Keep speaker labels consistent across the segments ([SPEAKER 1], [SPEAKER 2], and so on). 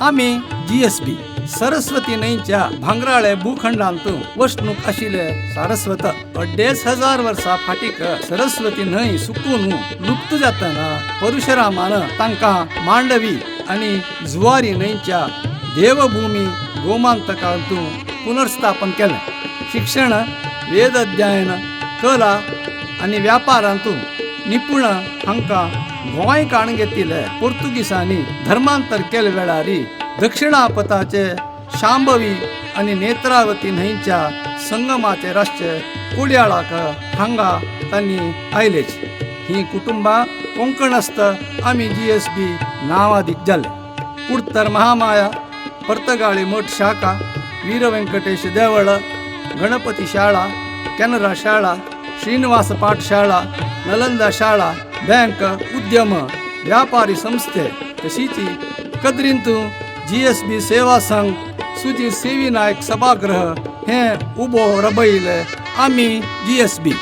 [SPEAKER 1] आमी जीएसबी सरस्वती न्हंयच्या भांगराळे भूखंडांत वसणूक आशिल्ले सारस्वत 2500 वर्सां फाटीक सरस्वती न्हंय सुकून लुप्त जातना परशुरामान तांकां मांडवी आनी जुवारी न्हंयच्या देवभूमी गोमांतकांत पुनर्स्थापन केलें. शिक्षण, वेद अध्ययन, कला आनी व्यापारांत निपुण हांकां गोंय काण घेतिल्ले पोर्तुगीसांनी धर्मांतर केले वेळार दक्षिणापथाचे शांभवी आनी नेत्रावती न्हंयच्या संगमाचे राष्ट्र कोडयाळाक हांगा तांणी आयलेच. ही कुटुंबां कोंकणस्थ आमी जीएसबी नांवादीक जाले. कुडतर महामाया, पर्तगाळी मठ शाखा, वीर वेंकटेश देवळ, गणपती शाळा, केनरा शाळा, श्रीनिवास पाठशाळा, नलंदा शाळा, बँक, उद्यम, व्यापारी संस्थे तशीच कदरींत जीएसबी सेवा संघ, सुजी सेवी नायक सभागृह हे उबो रबयले आमी जीएसबी.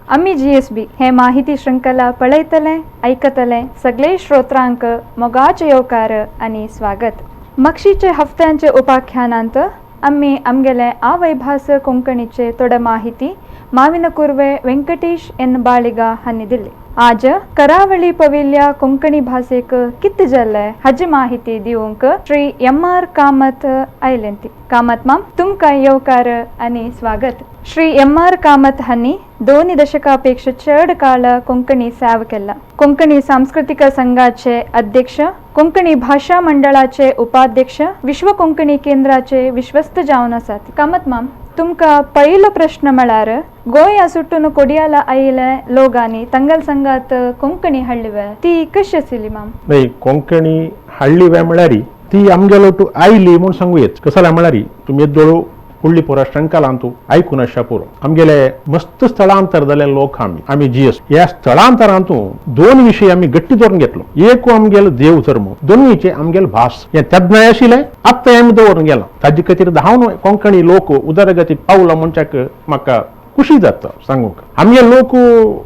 [SPEAKER 2] आमी जीएसबी हे माहिती शृंखला पळयतले आयकतले सगळे श्रोत्रांक मोगाचे येवकार आनी स्वागत. मक्षीचे हफ्त्यांचे उपाख्यानांत आमी आमगेले आवय भास कोंकणीचे थोडे माहिती माविन कुर्वे वेंकटेश एन बाळिगा हांणी दिली. आज करावळी पविल्ल्या कोंकणी भाशेक कित जाल्ले हाजी माहिती दिवंक श्री एम आर कामत आयलेंती. कामत माम, तुमकां येवकार आनी स्वागत. श्री एम आर कामत हांणी 2 दशकापेक्षा चड काळ कोंकणी सेव केला. कोंकणी सांस्कृतिक संघाचे अध्यक्ष, कोंकणी भाशा मंडळाचे उपाध्यक्ष, विश्व कोंकणी केंद्राचे विश्वस्त जावन आसात. कामत माम, तुमकां पयलो प्रश्न म्हळ्यार गोंया सुटून कोडियाला आयिल्ले लोकांनी तंगल संघात कोंकणी हाडली ती कशी आशिल्ली माम?
[SPEAKER 3] नाही, कोंकणी हाडली म्हळ्यार ती आमगेलो टू आयली म्हूण सांगू येत. कसल्या म्हळ्यार तुमी येदोळ फुडली पुरा शंकलांतू आयकून आशा पुरो आमगेले मस्त स्थळांतर जाल्ले लोक आमी आमी जीएस. ह्या स्थळांतरांतू 2 विशय आमी गट्टी दवरून घेतलो. एक आमगेलो देव धर्म, दोनूचे आमगेलो भास. हे तेन्नाय आशिल्लें, आत्तां आमी दवरून गेला. ताजे खातीर धांवन कोंकणी लोक उदरगतीक पावला म्हणच्याक म्हाका खुशी जाता सांगूंक. आमगे लोक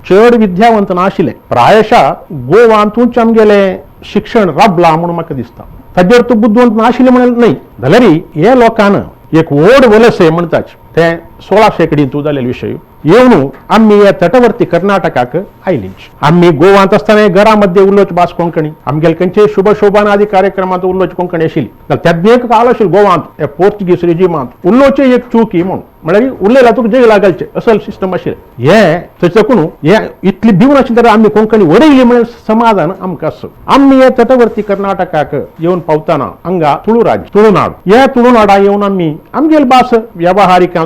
[SPEAKER 3] चड विद्यावंत नाशिल्ले, प्रायशा गोवांतूच आमगेले शिक्षण राबला म्हणून म्हाका दिसता. ताजेर तूं बुद्दवंत नाशिल्ले म्हणून न्हय, जाल्यार हे लोकान एक व्हड वलसे म्हणटाच ते 16 शेंकडींत जाल्ले विशय येवन आमी ह्या तटवर्ती कर्नाटकाक आयलीच. आमी गोवांत आसतना घरा मध्ये उलोवची भास कोंकणी, आमगेले खंयचे शुभ शोभान आदी कार्यक्रमांत उलोवची कोंकणी आशिल्ली. तेन्ना एक काळ आशिल्लो गोवांत ह्या पोर्तुगीज रेजिमांत उलोवचें एक चुकी म्हूण, म्हळ्यार उलयला तुका जेल घालचें असो सिस्टम आशिल्लें. हे थंय साकून हे इतली भिवन आशिल्लें जाल्यार आमी कोंकणी वडयली म्हळ्यार समाधान आमकां आसा. आमी हे तटवर्ती कर्नाटकाक येवन पावतना हांगा तुळू राज्य, तुळुनाड, ह्या तुळुनाडा येवन आमी आमगेली भास वेवहारिकांत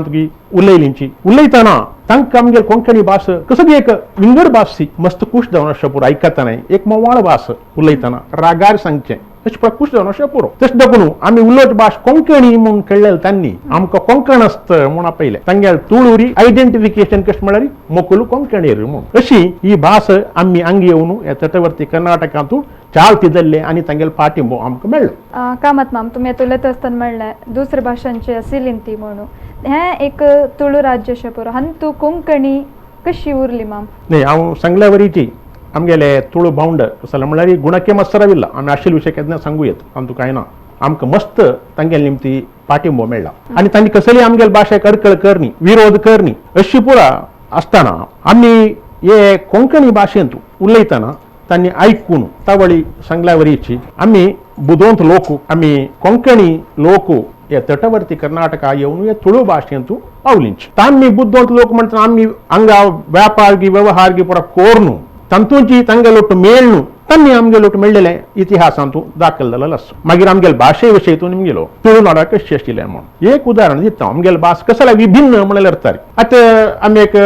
[SPEAKER 3] उलयलींची. उलयतना तांकां आमगेली कोंकणी भास कसो एक विंगड भास ती मस्त खूश जावन अशें पुरो आयकतना एक मोवाळ भास उलयतना रागार सांगचें तशें पळय खूश जावन अशें पुरो. तशें देखून आमी उलोवची भास कोंकणी म्हूण कळ्ळें तांणी आमकां कोंकणस्थ म्हूण आपयलें. तांगेले तुळुरी आयडेंटिफिकेशन कशें म्हळ्यार मोकलू कोंकणी म्हूण. अशी ही भास आमी हांगा येवन ह्या तटवर्ती कर्नाटकांत चालती जाल्ले आनी तांगेले पाठिंबो आमकां मेळ्ळो.
[SPEAKER 2] कामत माम, तुमी उलयता आसतना म्हणलें दुसऱ्या भाशांचे आशिल्ली ती म्हणून, हें एक तुळू राज्य अशें पुरो, आनी तूं कोंकणी कशी उरली माम?
[SPEAKER 3] न्हय, हांव सांगल्या वरीची आमगेले तुळू भावंड जाल्यार म्हळ्यार गुणके मस्त राविल्ला. आमी आशिल्ले विशय केन्ना सांगू येत आमकां कांय ना. आमकां मस्त तांगेले निमती पाठिंबो मेळ्ळा आनी तांणी कसली आमगेले भाशेक अडकळ करनी, विरोध करनी अशी पुरा आसतना आमी हे कोंकणी भाशेंत उलयतना तांणी आयकून तावळी सांगल्या वरीची आमी बुदवंत लोक, आमी कोंकणी लोक हे तटवर्ती कर्नाटका येवन हे तुळू भाशेंत पावलींच. तांणी बुदवंत लोक म्हणटा आमी हांगा व्यापार गी व्यवहार गी पुरा कोरनू तांतूची तांगे लोट मेळ्ळू, तांणी आमगे लोट मेळ्ळेले इतिहासांतू दाखल जालेलो आसा. मागीर आमगेले भाशे विशय तूं निमगेलो तुळुनाडा कशी आशिल्लें म्हूण एक उदाहरण दिता. आमगेले भास कसल्या विभिन्न म्हणल्यार अर्थारी. आतां आमी एक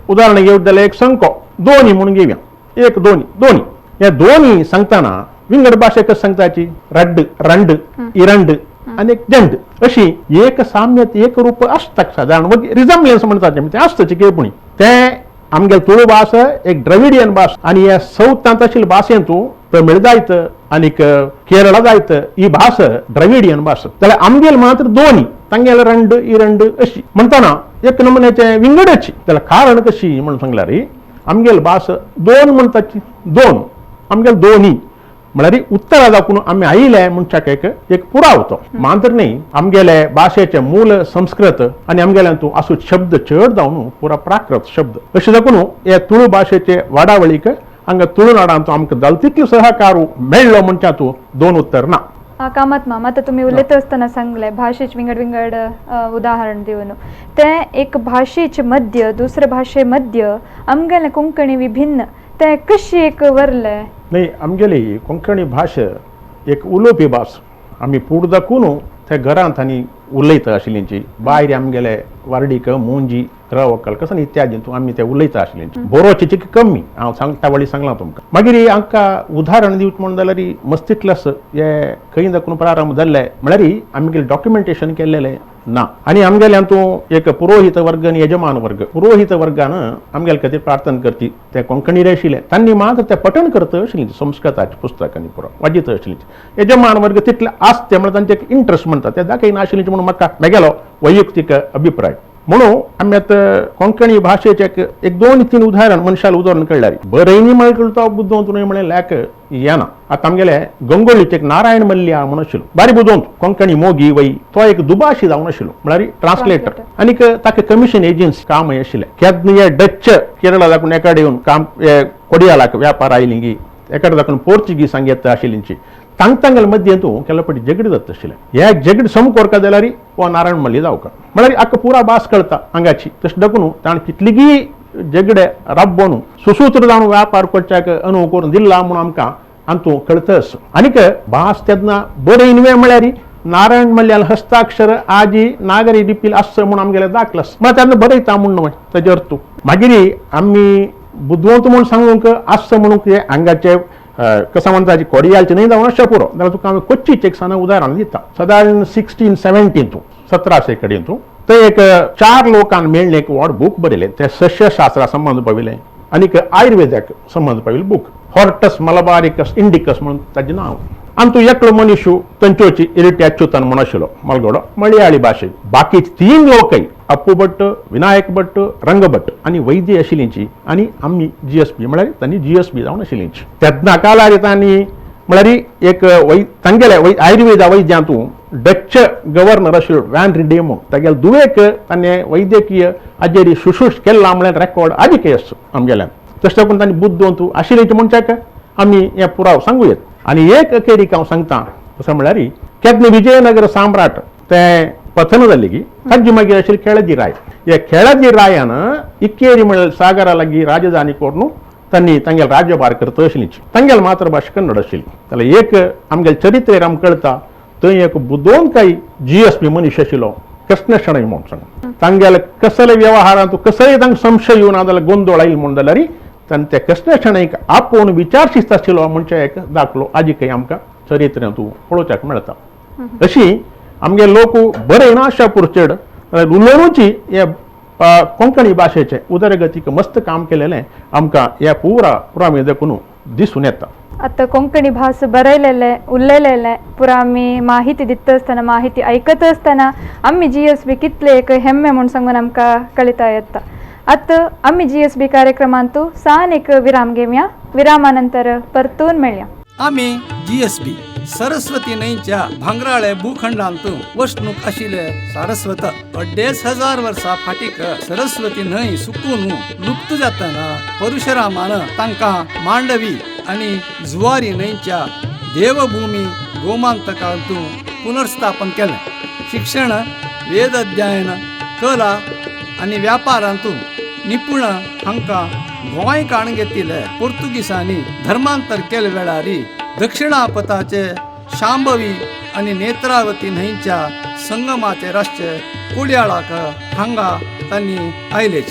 [SPEAKER 3] उदाहरण घेवत जाल्यार एक संको दोनी म्हणून घेवया. एक दोनी दोनी ह्या दोनी सांगतना विंगड भाशे कशें सांगताची रड्ड, रंड, इरंड आनी एक जंड अशी एक साम्यत एक रूप आसता सादारण रिजम्बलन्स म्हणटा तें आसता चिकेपणी. तें आमगेले तुळू भास एक द्रविडियन भास आनी ह्या सौतांत आशिल्ले भाशेंतू तमिळ जायत आनीक केरळा जायत ही भास द्रविडियन भास. जाल्यार आमगेले मात्र दोनी, तांगेले रंड इरंड अशी म्हणटना एक नमुन्याचे विंगडची. जाल्यार कारण कशी म्हणून सांगल्यार आमगेल भास दोन म्हणटाची दोन आमगेल दोनी म्हळ्यार उत्तरा दाखून आमी आयले म्हणच्याक एक एक पुराव तो मात्र न्ही आमगेले भाशेचे मूल संस्कृत आनी आमगेले तूं असो शब्द चड जावन पुरा प्राकृत शब्द अशें दाखून हे तुळू भाशेचे वाडावळीक हांगा तुळुनाडांत आमकां जाल तितलो सहकार मेळ्ळो म्हणच्या तूं दोन उत्तर ना.
[SPEAKER 2] कामत माम आतां तुमी उलयता आसतना सांगलें भाशेच विंगड विंगड उदाहरण दिवन तें एक भाशेचे मध्य दुसरे भाशे मध्य आमगेलें कोंकणी विभिन्न तें कशी एक वरलें?
[SPEAKER 3] न्ही आमगेली कोंकणी भाशा एक उलोवपी भास आमी पूड दाखून ते घरांत आनी उलयता आशिल्लींची भायर आमगेले वार्डीक मुंजी रवकल कसन इत्यादी आमी ते उलयता आशिल्लींची बरोवची चिक कमी हांव सांगता वळी सांगलां तुमकां. मागीर हांकां उदाहरण दिवचें म्हण जाल्यार मस्तीतलस हे खंय दाखून प्रारंभ जाल्ले म्हळ्यार आमगेलें डॉक्युमेंटेशन केल्लेलें ना आनी आमगेले हातूंत एक पुरोहीत वर्ग आनी यजमान वर्ग पुरोहीत वर्गान आमगेले खातीर प्रार्थना करची ते कोंकणी आशिल्ले तांणी मात्र ते पठण करता आशिल्ली संस्कृताचे पुस्तकांनी पुरो वाजित आशिल्ली यजमान वर्ग तितले आसते म्हळ्यार तांचे एक इंट्रस्ट म्हणटा ते दाखयना आशिल्ले म्हणून म्हाका मेगेलो वैयक्तीक अभिप्राय. म्हणून आमी आतां कोंकणी भाशेचे एक दोन तीन उदाहरण मनशाल उदाहरण कळ्ळ्यार बरयनी म्हळ्यार तो बुद्धवंत न्हय म्हळ्यार लेख येना. आतां आमगेले गंगोळीचे एक नारायण मल्ल्या म्हणून आशिल्लो बारी बुदवंत कोंकणी मोगी वय तो एक दुभाशी जावन आशिल्लो म्हळ्यार ट्रान्सलेटर आनीक ताका कमिशन एजन्सी काम आशिल्लें. केन्ना हे डच केरळा दाखून एकाडे येवन काम कोडियालाक व्यापार आयली एकाडे दाखून पोर्चुगीज सांगेत आशिल्लींची तांगतांगल मध्यें तूं केन्ना पटी झगडी जाता आशिल्लें. हे झगडी समकोरका जाल्यार हो नारायण मल्ली जावका म्हळ्यार आका पुरा भास कळटा हांगाची तशें दाखून ताणें कितलीगी झगडे राबोवन सुसूत्र जावन व्यापार करच्याक अनुभव करून दिला म्हणून आमकां हातूंत कळतस. आनीक भास तेन्ना बरें न्हय म्हळ्यार नारायण मल्ल्यान हस्ताक्षर आजी नागरी लिपील आसचो म्हणून आमगेले दाखलास म्हळ्यार तेन्ना बरयता म्हूण न्हय तेजे अर्थ. मागीर आमी बुदवंत म्हूण सांगूंक आसचो म्हणून हे हांगाचे कसं म्हणटा कोडियालचे न्हय जावन अशें पुरो जाल्यार तुका हांवें कोच्चीचें एक सान उदाहरण दिता. सादारण 1617 तूं 1700 कडेन तूं ते एक चार लोकान मेळ्ळें एक व्हड बूक बरयलें ते सस्यशास्त्रा संबंद पाविलें आनीक आयुर्वेदाक संबंद पाविल्लें बूक हॉर्टस मलबारिकस इंडिकस म्हणून ताजें नांव. आनी तूं एकलो मनीस तांचोची इरिटी अच्युतन म्हूण आशिल्लो मलगोडो मळयाळी भाशेक बाकी तीन लोकय अप्पू भट्ट विनायक भट्ट रंगभट्ट आनी वैद्य आशिल्लींची आनी आमी जी एस बी म्हळ्यार तांणी जी एस बी जावन आशिल्लींची. तेन्ना काळार तांणी म्हळ्यार एक वै तांगेले वै आयुर्वेदा वैद्यांतू डच गव्हर्नर आशिल्लो व्हॅन रिडेमो तागेले दुवेक ताणें वैद्यकीय हाजेर शुश्रूष केल्ला म्हळ्यार रेकॉर्ड आदिकय आसचो आमगेल्यान. तशें पूण तांणी बुद्धवंत आशिल्लें म्हणच्याक आमी हें पुराव सांगू येत. आनी एक अखेरीक हांव सांगता तशें म्हळ्यार केन्ना विजयनगर सम्राट तें पतन जालें की ताजी मागीर आशिल्ली केळजी राय ह्या केळजी रायान इक्केरी म्हळ्यार सागरा लागीं राजधानी करून तांणी तांगेले राज्यभार करता आशिल्ली. तांगेले मातृभाशा कन्नड आशिल्ली. जाल्यार एक आमगेले चरित्रेर आमकां कळटा थंय एक बुदवंत काय जी एस पी मनीस आशिल्लो कृष्ण शणै म्हूण सांग तांगेले कसले व्यवहारांत कसलेय तांकां संशय येवना जाल्यार गोंदळ आयलो म्हूण जाल्यार ताणें त्या कृष्ण शणैक आपोवन विचारशीत आशिल्लो म्हणचे एक दाखलो आजिकय आमकां चरित्र्यांत पळोवच्याक मेळटा. अशी आमगे लोक बरयना आशा पुरचेड उलोवची हे कोंकणी भाशेचे उदरगतीक मस्त काम केलेलें आमकां ह्या पुरा पुरावे देखून दिसून येता.
[SPEAKER 2] आतां कोंकणी भास बरयलेले उलयलेले पुरा आमी माहिती दिता आसतना माहिती आयकत आसतना आमी जी एस बी कितले एक हेम्मे म्हूण सांगून आमकां कळिता येता. आतां आमी जी एस बी कार्यक्रमांतू सान एक विराम घेवया. विरामा नंतर परतून मेळया.
[SPEAKER 1] आमी जी एस बी सरस्वती न्हंयच्या भांगराळे भूखंडांत वसणूक आशिल्ले सारस्वत 2500 वर्सां फाटीक सरस्वती न्हंय सुकून लुप्त जातना परशुरामान तांकां मांडवी आनी जुवारी न्हंयच्या देवभूमी गोमांतकांत पुनर्स्थापन केलें. शिक्षण, वेद अध्ययन, कला आनी व्यापारांत निपुण हांकां गोंय काण घेतिल्ले पोर्तुगीसांनी धर्मांतर केले वेळार दक्षिणापथाचे शांभवी आनी नेत्रावती न्हंयच्या संगमाचे राष्ट्र कोडयाळाक हांगा तांणी आयलेच.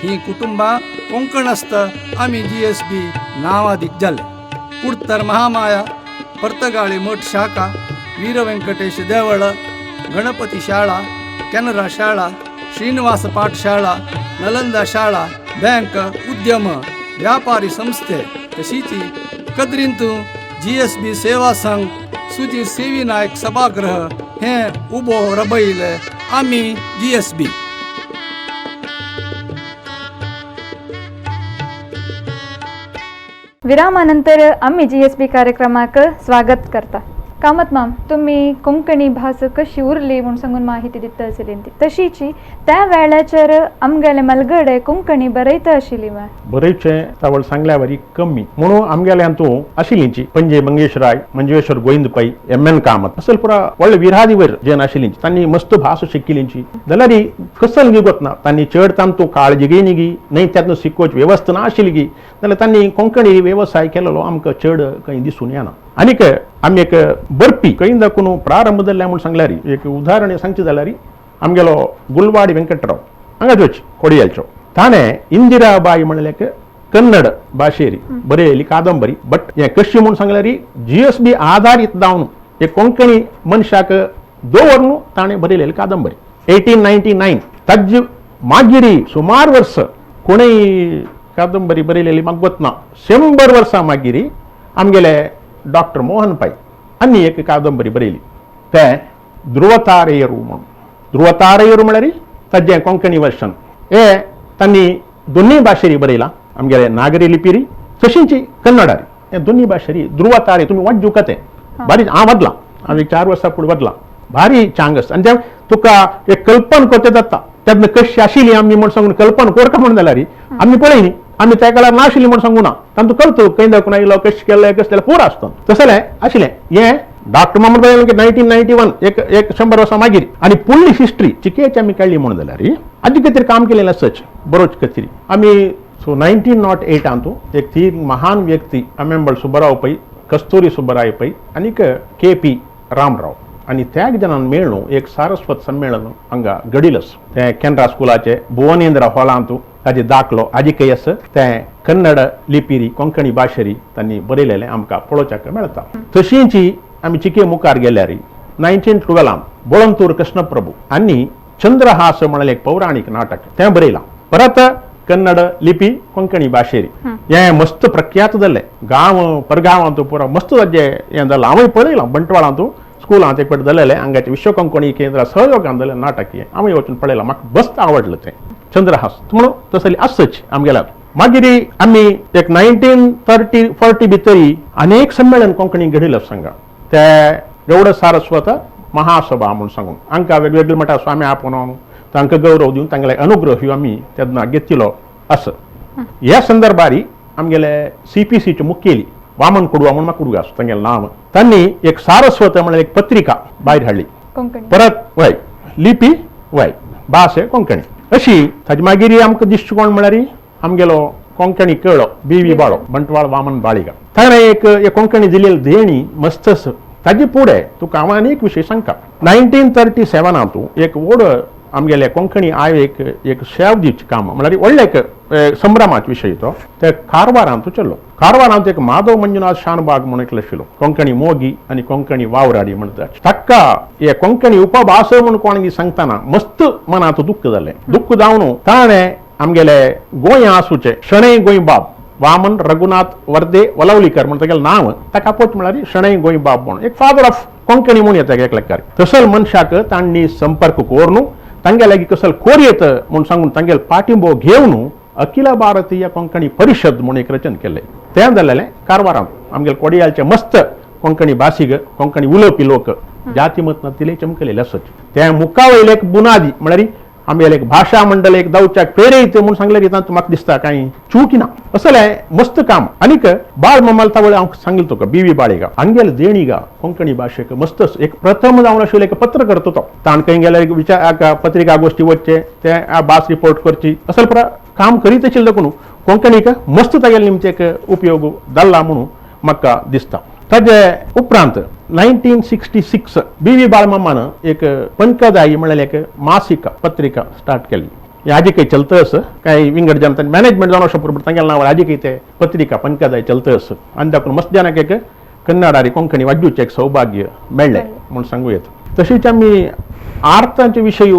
[SPEAKER 1] ही कुटुंबां कोंकणस्थ आमी जी एस बी नांवादीक जाले. कुडतर महामाया, पर्तगाळी मठ शाखा, वीर वेंकटेश देवळ, गणपती शाळा, केनरा शाळा, श्रीनिवास पाठशाळा, नलंदा शाळा, बँक, उद्यम, व्यापारी संस्थे तशीच कदरींतू जी एस बी सेवा संघ, सुजी सेवी नायक सभागृह हे उबो रबयले आमी जी एस बी.
[SPEAKER 2] विरामानंतर आम्ही जीएसबी कार्यक्रमाक स्वागत करता. कामत माम, तुम्ही कोंकणी भास कशी उरली म्हूण सांगून माहिती दिता आशिल्ली ती तशीची त्या वेळाचेर आमगेले मलगडे कोंकणी बरयता आशिल्ली मा?
[SPEAKER 3] बरेचशे तावळ सांगल्यावरी कमी म्हणून आमगेल्यान तूं आशिल्लीची पणजे मंगेश राय, मंजेश्वर गोविंद पै, एम एन कामत असल पुरा व्हडले विरादिवर जेन आशिल्लीची तांणी मस्त भास शिकिल्लीची. जाल्यार कसल गी ना तांणी चड तांतू काळजी घेयनी गी न्हय, त्यातून शिकोवची वेवस्था ना आशिल्ली गी, जाल्यार तांणी कोंकणी वेवसाय केलेलो आमकां चड खंय दिसून येना. आनीक आमी एक बरपी खंय दाखून प्रारंभ जाल्ले म्हूण सांगल्यार एक उदाहरण सांगचें जाल्यार आमगेलो गुलवाडी वेंकटराव हांगा जोची कोडियालचो, ताणें इंदिराबाई म्हणल्यार एक कन्नड भाशेरी बरयली कादंबरी. बट हें कशी म्हूण सांगल्यार जीएसबी आधारीत जावन एक कोंकणी मनशाक दवरून ताणें बरयलेली कादंबरी 1899. ताजे मागीर सुमार वर्स कोणूय कादंबरी बरयलेली म्हाका गोत ना. 100 वर्सां मागीर आमगेले डॉक्टर मोहन पै आनी एक कादंबरी बरयली तें ध्रुवतारेयरू म्हणून. ध्रुवतारेयरू म्हळ्यार ताजें कोंकणी वर्शन हे तांणी दोनूय भाशेरी बरयलां, आमगेले नागरी लिपीरी तशींची कन्नडारी, हे दोनूय भाशेरी ध्रुवतारे. तुमी वाचूं तें बारीक हांव वदलां, हांव एक 4 वर्सां फुडें वदलां, भारी चांग आसता आनी तें तुका एक कल्पना करचें जाता तेन्ना कशी आशिल्ली आमी म्हूण सांगून कल्पना करता म्हूण जाल्यार आमी पळयनी आमी त्या काळार नाशिल्ली म्हूण सांगू ना, तांतूं कळतो खंय दाखोवन आयलो कशें केलें कशें केलें पुरो आसता. तसलें आशिल्लें हें डॉक्टर मामूर 1991 एक एक 100 वर्सां मागीर. आनी फुडली हिस्ट्री चिकेची आमी काडली म्हूण जाल्यार आजी खातीर काम केलेलें आसच बरोच खातीर आमी. सो 1908 एक तीन महान व्यक्ती अमेंबळ सुब्बराव पै, कस्तुरी सुब्बराय पै आनीक के पी रामराव आनी त्याग जाणान मेळून एक सारस्वत संमेलन हांगा घडिलस. तें केनरा स्कुलाचे भुवनेंद्र हॉलांत ताजे दाखलो आजिकय आसा, तें कन्नड लिपीरी कोंकणी भाशेरी तांणी बरयलेलें आमकां पळोवच्याक मेळटा. तशींची आमी चिके मुखार गेल्यार 1912 बोळंतूर कृष्णप्रभू आनी चंद्रहास म्हणलें एक पौराणीक नाटक तें बरयलां, परत कन्नड लिपी कोंकणी भाशेरी. हें मस्त प्रख्यात जालें गांव परगांवांत पुरा मस्त ताजें हें जालां. हांवूय पळयलां बंटवाळांत स्कुलांत एक फावट जालेलें हांगाचें विश्व कोंकणी केंद्र सहयोगान जालें नाटक हें हांवूय वचून पळयलां, म्हाका बस्त आवडलें तें चंद्रहास म्हणून तसली आसच आमगेल्या. मागीर आमी एक 1930-40 भितरी अनेक संमेलन कोंकणी घडिल्लें सांगा, ते गौड सारस्वत महासभा म्हूण सांगून हांकां वेगवेगळे म्हणटा स्वामी आपोवन तांकां गौरव दिवन तांगेले अनुग्रह आमी तेन्ना घेतिल्लो आसा. ह्या संदर्भार आमगेले सीपीसीचे मुखेली वामन कुडवा म्हूण म्हाका कुडवा आसा तांगेलें नांव, तांणी एक सारस्वत म्हणल्यार एक पत्रिका भायर हाडली,
[SPEAKER 2] कोंकणी
[SPEAKER 3] परत वय लिपी वय भास कोंकणी अशी. ताजे मागीर आमकां दिश्टी कोण म्हळ्यार आमगेलो कोंकणी कळो बी व्ही बाळो बंटवाळ वामन बाळिगा, ताणें एक कोंकणी दिलेली देणी मस्त आसा. ताजे फुडें तुका हांव आनी एक विशय सांगता. 1937 एक व्हड आमगेले कोंकणी आयो एक एक शेव दिवचें काम म्हळ्यार व्हडलें एक संभ्रमाचो विशय तो ते कारवारांत चल्लो. कारवारांत एक माधव मंजुनाथ शानबाग म्हणून एकलो आशिल्लो कोंकणी मोगी आनी कोंकणी वावराडी म्हणटात ताका हे कोंकणी उपभास म्हूण कोणाक सांगतना मस्त मनांत दुख्ख जालें. दुख्ख जावन ताणें आमगेले गोंया आसूचे शणै गोंयबाब वामन रघुनाथ वर्दे वलवलीकर म्हण तागेलें नांव, ताका पोच म्हळ्यार शणै गोंयबाब म्हणून एक फादर ऑफ कोंकणी म्हूण येता एक लेखार. तसल मनशाक तांणी संपर्क करून तांगे लागीं कसल कोरयेत म्हूण सांगून तांगेले पाठिंबो घेवन अखिल भारतीय कोंकणी परिशद म्हूण एक रचन केल्लें. तें जालेलें कारवारांत आमगेले कोडियालचे मस्त कोंकणी भाशीक कोंकणी उलोवपी लोक जाती मत नातिले चमकलेले आसत. तें मुखा वयले एक बुनादी म्हळ्यार आमगेले एक भाशा मंडळ एक दावच्याक प्रेरीत म्हूण सांगलें तातूंत म्हाका दिसता कांय चूक ना. असलें मस्त काम. आनीक बाळ ममाल तावळ हांव सांगले तुका बी व्ही बाळिगा हांगेले देणीगा कोंकणी भाशेक मस्त एक प्रथम जावन आशिल्लो एक पत्रकर्तो तो ताण खंय गेल्यार विचार पत्रिका गोश्टी वचचे ते भास रिपोर्ट करची असले पुरा काम करीत आशिल्लो देखून कोंकणीक मस्त तागेले निमचे एक उपयोग जाल्ला म्हणून म्हाका दिसता. ताजे उपरांत 1966 बी व्ही बाळमामान एक पंकजाई म्हणलें एक मासिक पत्रिका स्टार्ट केली. हे आजी काही चलतं असं काही विंगड जन मॅनेजमेंट जावन अशें बरोबर तांगेलें नांव आजी काही ते पत्रिका पंकजाई चलतं असं आनी दाखोवन मस्त जाणांक एक कन्नड आनी कोंकणी वाजूचें एक सौभाग्य मेळ्ळें म्हूण सांगू येता. तशीच आमी आर्थांचे विशय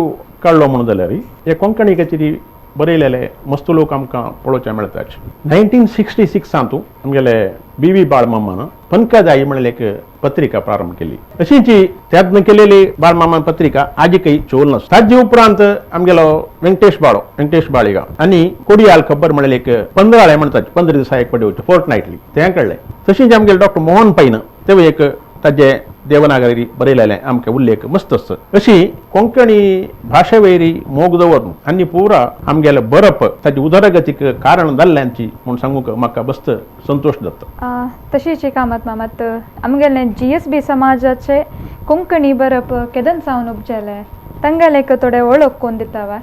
[SPEAKER 3] काडलो म्हणून जाल्यार हे कोंकणी खातीर बरयलेले मस्त लोक आमकां पळोवचे मेळटात. 1966 आमगेले बी व्ही बाळमामान पनकजाई म्हणले एक पत्रिका प्रारंभ केली. अशीची त्यातन केलेली बाळमामान पत्रिका आजिकय चोल नासता. ताजे उपरांत आमगेलो वेंकटेश बाळो, वेंकटेश बाळिगा आनी कोडियाल खबर म्हणले एक 15 म्हणतात, 15 दिसा एक पडे फोर्ट नायटली तें कळ्ळें. तशीच आमगेले डॉक्टर मोहन पैन ते एक ताजे देवनागरी बरयलेलें आमकां उल्लेख मस्त आसा. अशी कोंकणी भाशे वयरी मोग दवरून आनी पुरा आमगेलें बरप ताजी उदरगतीक कारण जाल्ल्यांची म्हूण सांगूंक म्हाका बस्त संतोश जाता.
[SPEAKER 2] तशीच कामत मामात आमगेलें GSB समाजाचे कोंकणी बरप केदन सावन उपजेलें तांगेलें एक थोडे वळख कोण दिता वा?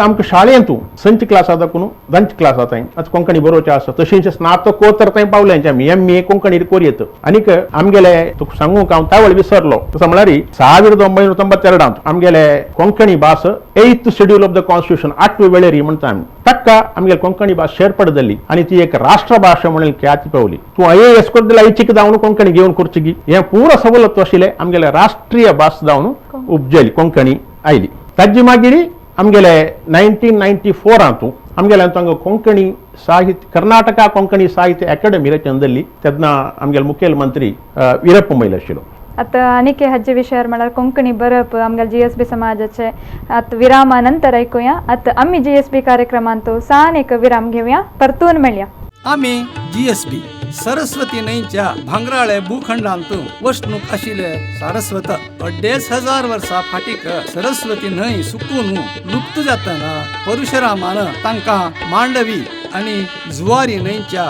[SPEAKER 3] आमकां शाळेंतू संच क्लास दाखून दंच क्लास आतां आतां कोंकणी बरोवचें आसा. तशेंच स्नातकोत्तर थंय पावलें आमी MA Konkani कोरयेत. आनीक आमगेले तुका सांगूंक हांव तावळ विसरलो तसो म्हळ्यार 1992 आमगेले कोंकणी भास 8th schedule of the constitution 8वी वेळेरी म्हणटा आमी ताका आमगेले कोंकणी भास शेरपड जाली आनी ती एक राष्ट्रभाशा म्हणून ख्याती पावली. तूं IAS करतले ऐच्छिक जावन कोंकणी घेवन करची हें पुरो सवलत आशिल्लें आमगेले राष्ट्रीय भास जावन उपजेली कोंकणी आयली. ताजी मागीर आमगेले 1994 आमगेले हांगा कोंकणी साहित्य कर्नाटका कोंकणी साहित्य अकादमी रचन जाल्ली. तेन्ना आमगेले मुखेलमंत्री वीरप्प मोಯ್ಲಿ आशिल्लो.
[SPEAKER 2] आतां आनीक हाजे विशयार म्हळ्यार कोंकणी बरप आमगेले GSB समाजाचे आतां विरामा नंतर आयकुया. आतां आमी GSB कार्यक्रमांत सान एक विराम घेवया, परतून मेळया.
[SPEAKER 1] आमी GSB Saraswati न्हंयच्या भांगराळे भूखंडांत वसणूक आशिल्ले सारस्वत 2500 वर्सां फाटीक सरस्वती न्हंय सुकून लुप्त जातना परशुरामान तांकां मांडवी आनी जुवारी न्हंयच्या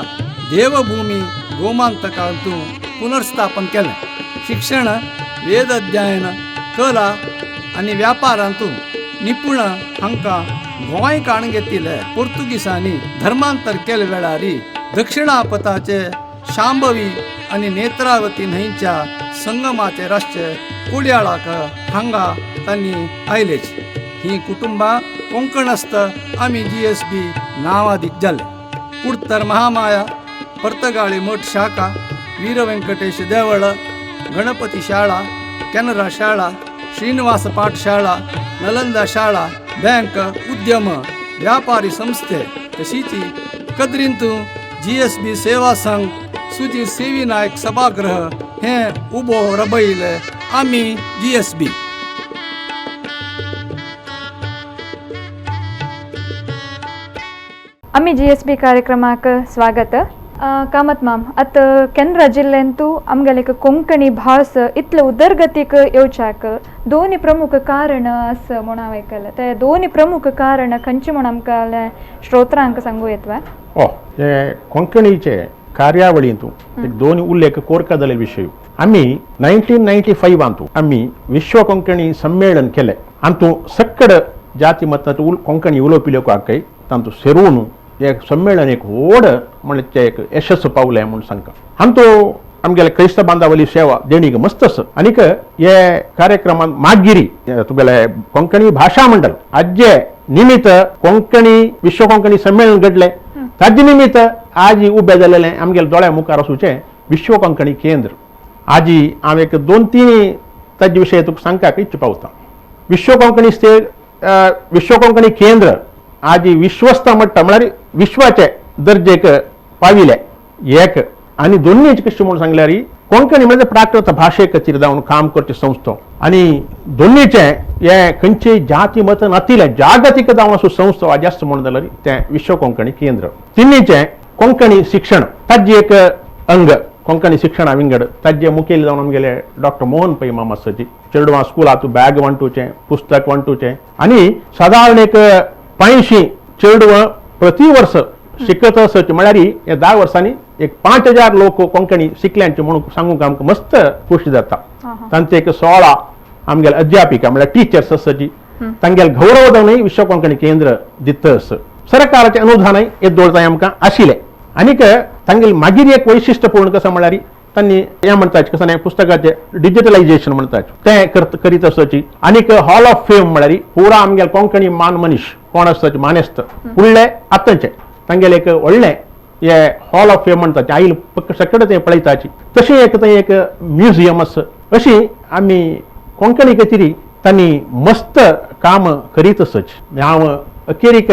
[SPEAKER 1] देवभूमी गोमांतकांत पुनर्स्थापन केलें. शिक्षण, वेद अध्ययन, कला आनी व्यापारांत निपुण हांकां गोंय काण घेतिल्ले पोर्तुगीसांनी धर्मांतर केले वेळार दक्षिणापथाचे शांभवी आनी नेत्रावती न्हंयच्या संगमाचे राष्ट्र कोडयाळाक हांगा तांणी आयलेच. ही कुटुंबां कोंकणस्थ आमी GSB नांवादीक जाले. कुडतर महामाया, पर्तगाळी मठ शाखा, वीर वेंकटेश देवळ, गणपती शाळा, केनरा शाळा, श्रीनिवास पाठशाळा, नलंदा शाळा, बँक, उद्यम, व्यापारी संस्थे तशीच कद्रींत GSB सेवा संघ, सुजी सेवी नायक सभागृह हे उबो रबयले आमी GSB.
[SPEAKER 2] आमी GSB कार्यक्रमाक स्वागत. कामत माम, आतां केंद्र जिल्ल्यांतू आमगेले कोंकणी भास इतले उदरगतीक येवच्याक दोन प्रमुख कारण आसा म्हूण हांव आयकलें. ते दोन प्रमुख कारण खंयचे म्हूण आमकां श्रोत्रांक सांगू येत वा?
[SPEAKER 3] हे कोंकणीचे कार्यावळींतू एक दोन उल्लेख कोरका जाल्ले विशय. आमी 1995 आमी विश्व कोंकणी संमेलन केलें. आंतू सक्कड जाती मतांत कोंकणी उलोवपी लोक आकय तांतू सेरून एक संमेलन एक व्हड म्हणजे एक यशस्व पावलें म्हूण सांगता. आमचो आमगेले क्रिस्त बांदावली सेवा देणीक मस्त आसा. आनीक हे कार्यक्रमान मागीर तुगेले कोंकणी भाशा मंडळ आजे निमित्त कोंकणी विश्व कोंकणी संमेलन घडलें. ताजे निमित्त आज उबें जालेलें आमगेले दोळ्या मुखार वचूचें विश्व कोंकणी केंद्र. आजी हांव एक 2-3 ताजे विशय तुका सांगपाक इच्छा पावता. विश्व कोंकणी स्टेट विश्व कोंकणी केंद्र आजी विश्वस्त म्हणटा म्हळ्यार विश्वाचे दर्जेक पाविले एक. आनी दोन्ही कशें म्हूण सांगल्यार कोंकणी म्हणजे प्राकृत भाशे खातीर जावन काम करची संस्था आनी दोन्हीचे हे खंयचे जाती मत नातिले जागतीक जावन असो संस्था जास्त म्हणून जाल्यार तें विश्व कोंकणी केंद्र. तिन्हीचें कोंकणी शिक्षण ताजें एक अंग कोंकणी शिक्षणा विंगड ताजे मुखेल जावन आमगेले डॉक्टर मोहन पै मामा आसाची. चेडवां स्कुलांत बॅग वांटूचें, पुस्तक वांटूचें आनी सादारण एक 85 चेडवां प्रति वर्स शिकत आसचे म्हळ्यार हे 10 वर्सांनी एक 5000 लोक कोंकणी शिकल्यांचे म्हणून सांगूंक आमकां मस्त खोशी जाता. तांचे एक 16 आमगेले अध्यापिका म्हळ्यार टिचर्स आसाची तांगेले गौरव जावनय विश्व कोंकणी केंद्र दिता आसा. सरकाराचें अनुदानय येदोळ आमकां आशिल्लें. आनीक तांगेले मागीर एक वैशिश्टपूर्ण कसो म्हळ्यार तांणी हें म्हणटात कसं न्ही पुस्तकाचें डिजिटलायजेशन म्हणटात तें करीत आसची. आनीक हॉल ऑफ फेम म्हळ्यार पुरा आमगेले कोंकणी मान मनीस कोण आसता मानेस्त फुडले आतांचे तांगेले एक व्हडलें हे हॉल ऑफ फेम म्हणटात आयल सगळें तें पळयताची. तशें एक थंय एक म्युझियम आसा. अशी आमी कोंकणी खातीर तांणी मस्त काम करीत आसची. हांव अखेरीक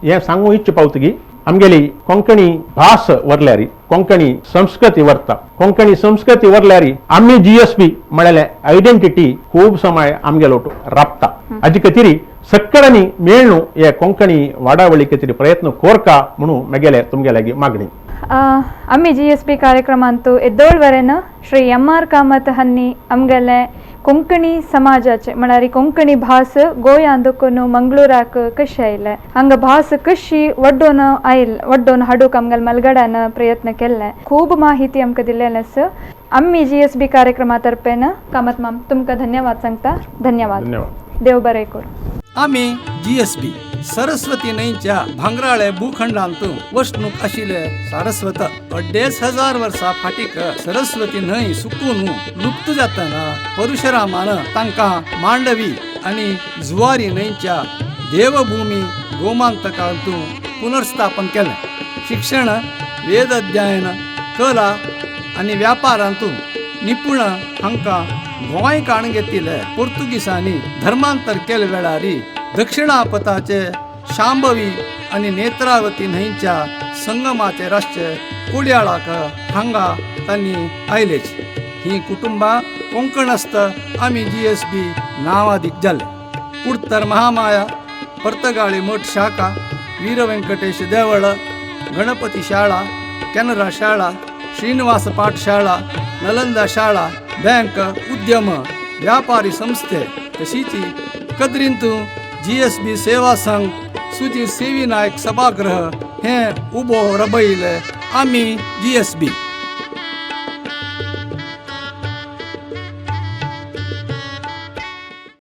[SPEAKER 3] हें सांगू इच्छ पावतगी आमगेली कोंकणी भास वरल्यारी कोंकणी संस्कृती वरता, कोंकणी संस्कृती वरल्यारी आमी जीएसबी म्हळ्यार आयडेंटिटी खूब समय आमगेलो राबता. हाजे खातीर सगळ्यांनी मेळ्ळू हे कोंकणी वाडावळी खातीर प्रयत्न कोरका म्हणून म्हगेले तुमगे लागीं मागणी.
[SPEAKER 2] आमी जीएसबी कार्यक्रमांतु एದ್ದोळवरेन श्री एम आर कामत हन्नी आमगेले कोंकणी समाजाचे म्हळ्यार कोंकणी भास गोंयांत दुखून मंगळूराक कशी आयले, हांगा भास कशी वड्डोन आयल वड्डोन हाडूंक आमगेले मलगडान प्रयत्न केल्ले, खूब माहिती आमकां दिल्लेले आसा. आमी जीएसबी कार्यक्रमा तर्फेन कामत माम तुमकां धन्यवाद सांगता. धन्यवाद.
[SPEAKER 3] धन्यवाद.
[SPEAKER 2] देव बरें करूं.
[SPEAKER 1] आमी जीएसबी सरस्वती न्हंयच्या भांगराळे भूखंडांत वसणूक आशिल्ले सारस्वत. 2500 वर्सां फाटीक सरस्वती न्हंय सुकून लुप्त जातना परशुरामान तांकां मांडवी आनी जुवारी न्हंयच्या देवभूमी गोमांतकांत पुनर्स्थापन केलें. शिक्षण, वेद अध्ययन, कला आनी व्यापारांत निपुण हांकां गोंय काण घेतिल्ले पोर्तुगीसांनी धर्मांतर केले वेळार दक्षिणापथाचे शांभवी आनी नेत्रावती न्हंयच्या संगमाचे रातचे कोडयाळाक हांगा तांणी आयलेच. ही कुटुंबां कोंकणस्थ आमी जीएसबी नांवादीक जाले. कुडतर महामाया, पर्तगाळी मठ शाखा, वीर व्यंकटेश देवळ, गणपती शाळा, केनरा शाळा, श्रीनिवास पाठशाळा, नलंदा शाळा, बँक, उद्यम, व्यापारी संस्थे तशीच कदरींतू जीएसबी सेवा संघ, सुजी सेवी नायक सभागृह हे उबो रबयले आमी जीएसबी.